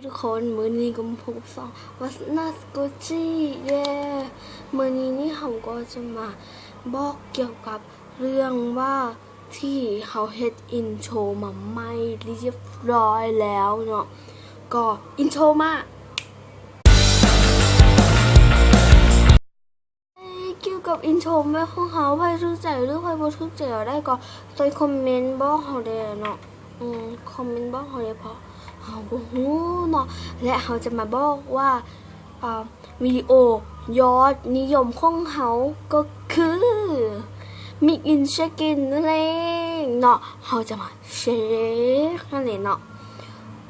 ທຸກຄົນ ມື້ນີ້ກໍມາພົບກັບຊ່ອງ What's Not Gucci ເຢ້. ມື້ນີ້ນີ້ເຮົາກໍຈະມາບອກກ່ຽວກັບເລື່ອງວ່າ ທີ່ເຮົາເຮັດອິນໂທມາໃໝ່ຮຽບຮ້ອຍແລ້ວເນາະ. ກໍອິນໂທມາ. ກ່ຽວກັບອິນໂທໃໝ່ຂອງເຮົາ ໃຜຖືກໃຈ ຫຼື ໃຜບໍ່ຖືກໃຈເຮົາໄດ້ ກໍໃສ່ຄອມເມັນບອກເຮົາແດ່ເນາະ. ອືມ ຄອມເມັນບອກເຮົາແດ່ ເພາະເຮົາບໍ່ຮູ້ເນາະ. ແລະ ເຮົາຈະມາບອກວ່າ ອ່າ ວິດີໂອຍອດນິຍົມຂອງເຮົາກໍຄື Mix in Check in ນັ້ນເອງເນາະ. ເຮົາຈະມາເຊັກຫັ້ນແຫຼະເນາະ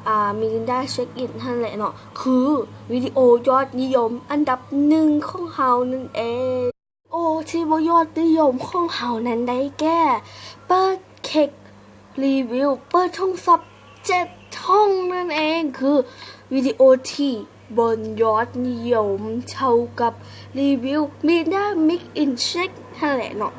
ອ່າ ມິລິນດາເຊັກອິນຫັ້ນແຫຼະເນາະ ຄືວິດີໂອຍອດນິຍົມອັນດັບໜຶ່ງຂອງເຮົານັ້ນເອງ. ໂອ ທີ່ບໍ່ຍອດນິຍົມຂອງເຮົານັ້ນໄດ້ແກ່ ເປີດເຄັກ ຣີວິວ ເປີດຖົງຊັບເຈັດຖົງນັ້ນເອງ ຄືວິດີໂອທີ່ບໍ່ຍອດນິຍົມເທົ່າກັບຣີວິວ ມີດາ Mix in Check ຫັ້ນແຫຼະເນາະ.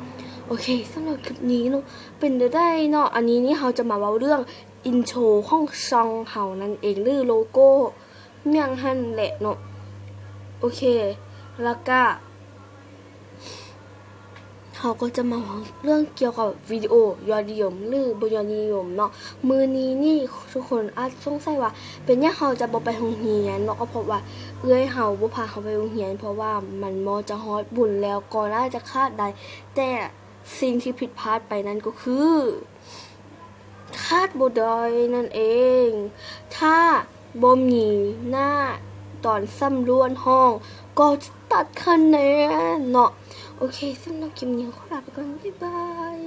ໂອເຄ ສຳລັບຄລິບນີ້ເນາະ ເປັນແນວໃດເນາະ. ອັນນີ້ນີ້ເຮົາຈະມາເວົ້າເລື່ອງອິນໂທຂອງຊ່ອງເຮົານັ້ນເອງ ຫຼື ໂລໂກ້ ຫຍັງຫັ້ນແຫຼະເນາະ. ໂອເຄ ແລ້ວກະ ເຮົາກໍຈະມາເວົ້າເລື່ອງກ່ຽວກັບວິດີໂອຍອດນິຍົມ ຫຼື ບໍ່ຍອດນິຍົມເນາະ. ມື້ນີ້ນີ້ທຸກຄົນອາດສົງໄສວ່າ ເປັນຫຍັງເຮົາຈະບໍ່ໄປໂຮງຮຽນເນາະ ກໍເພາະວ່າເອື້ອຍເຮົາບໍ່ພາເຮົາໄປໂຮງຮຽນ ເພາະວ່າມັນມໍຈະຮອດບຸນແລ້ວ ກໍໜ້າຈະຂາດໄດ້. ແຕ່ສິ່ງທີ່ຜິດພາດໄປນັ້ນກໍຄື ຂາດບໍ່ໄດ້ນັ້ນເອງ ຖ້າບໍ່ມີໜ້າຕອນສຳຫຼວດຫ້ອງ ກໍຈະຕັດຄະແນນເນາະ. ໂອເຄ ສຳລັບຄລິບນີ້ຂໍລາໄປກ່ອນ ບາຍບາຍ.